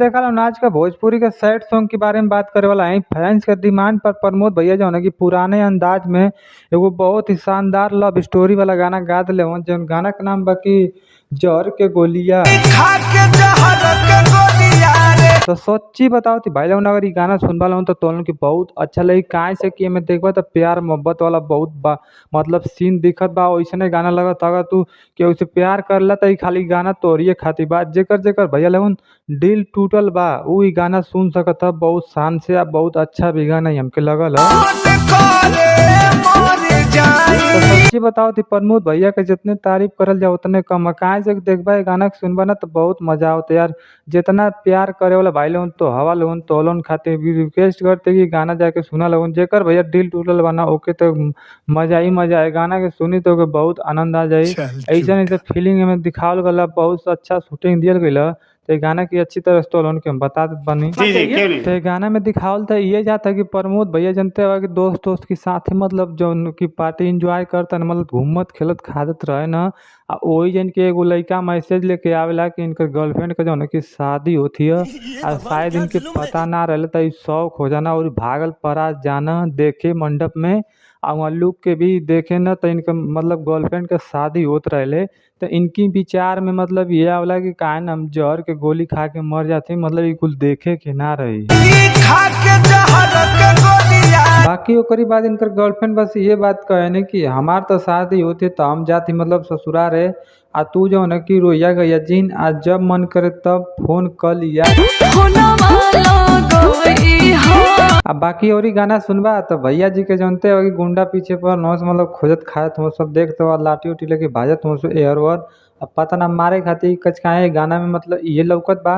देखल हम आज का भोजपुरी के सैड सॉन्ग के बारे में बात करे वाला है। फैंस के डिमांड पर प्रमोद भैया जो है कि पुराने अंदाज में एगो बहुत ही शानदार लव स्टोरी वाला गाना गा दिले हवन, जौन गाना के नाम बा कि जहर के गोलियां। खा के जहर के गोलियां रे। तो सच्ची बताओ ती भाई लोगन, अगर इ गाना सुनबा लोगन तो तोहन के बहुत अच्छा लगी। काहे से कि एमे देखबा त प्यार मोहब्बत वाला बहुत बा मतलब सीन दिखत बा। ओइसने गाना लगत अगर तू केहू से प्यार करला त इ खाली गाना तोहरिये खातिर बा। जेकर जेकर भैया लोगन दिल टूटल बा उ इ गाना सुन सकत ह बहुत शान से आ बहुत अच्छा भी गाना इ हमके लगल ह। मन करे मर जाई। तो सच्ची बताओ ती प्रमोद भैया के जितने तारीफ करल जाए उतने कम है। काहे से कि देखबा इ गाना के सुनबा ना त बहुत मजा आवत यार। जितना प्यार करे वाला भाई लोगन तो हवा लोगन तो लोगन खातिर भी रिक्वेस्ट करते कि गाना जाके सुना लोगन। जेकर भैया दिल टूटल बा ना ओके तो मजा ही मजा आई। गाना के सुनी तो ओके बहुत आनंद आ जाई। चल ऐसन ऐसन झूठा। फीलिंग एमे दिखावल गइल ह, बहुत अच्छा शूटिंग दिहल गइल ह। त इ गाना के अच्छी तरह से तोहन के हम बता देत बानी। जी जी क्यों नहीं। तो इ गाना में दिखावल त इहे जाता कि प्रमोद भैया जनते बा कि दोस्त दोस्त के साथे मतलब जौन की पार्टी एंजॉय करतन मतलब घूमत खेलत खादत रहे न आ ओही जन के एगो लइका मैसेज लेके आवेला कि इनकर गर्लफ्रेंड के जौन की शादी होती ह आ शायद इनके पता ना रहले त इ शौक हो जाना और भागल परा जाना देखे मंडप में आ वहाँ लुक के भी देखे न त इनके मतलब गर्लफ्रेंड के शादी होत रहले। त इनकी विचार में मतलब ये आवेला कि काहे न हम जहर के गोली खा के मर जाती, मतलब इ कुल देखे के ना रही। खा के जहर के गोलियां। बाकी ओकरी बाद इनकर गर्लफ्रेंड बस ये बात कहेनी कि हमार त शादी होती त हम जाती मतलब ससुरारे आ तू जौन है कि रोइया गइया जिन आ जब मन करे तब फोन क लिया। आ बाकी अउरी गाना सुनबा त भैया जी के जानते हो कि गुंडा पीछे पर नौस मतलब खोजत खात हो सब देखत हो लाठी उठी लेके भाजत हो एहर ओहर आ पता ना मारे खातिर कचकाए गाना में मतलब इहे लौकत बा।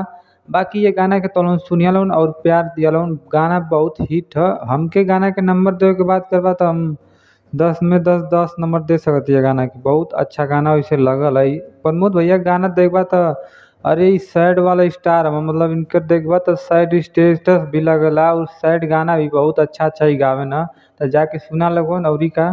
बाकी ये गाना के तोहन सुनिया लोगन और प्यार दिया लोगन, गाना बहुत हिट ह। हमके गाना के नंबर देवे के बात करबा त हम 10 में 10 10 नंबर दे सकत ही गाना के। बहुत अच्छा गाना वैसे लगल है। प्रमोद भैया के गाना देखबा त अरे इ सैड वाला स्टार हवन, मतलब इनकर देखबा त सैड स्टेटस भी लगेला और सैड गाना भी बहुत अच्छा अच्छा इ गावेन। त जाके सुना लोगन अउरी का।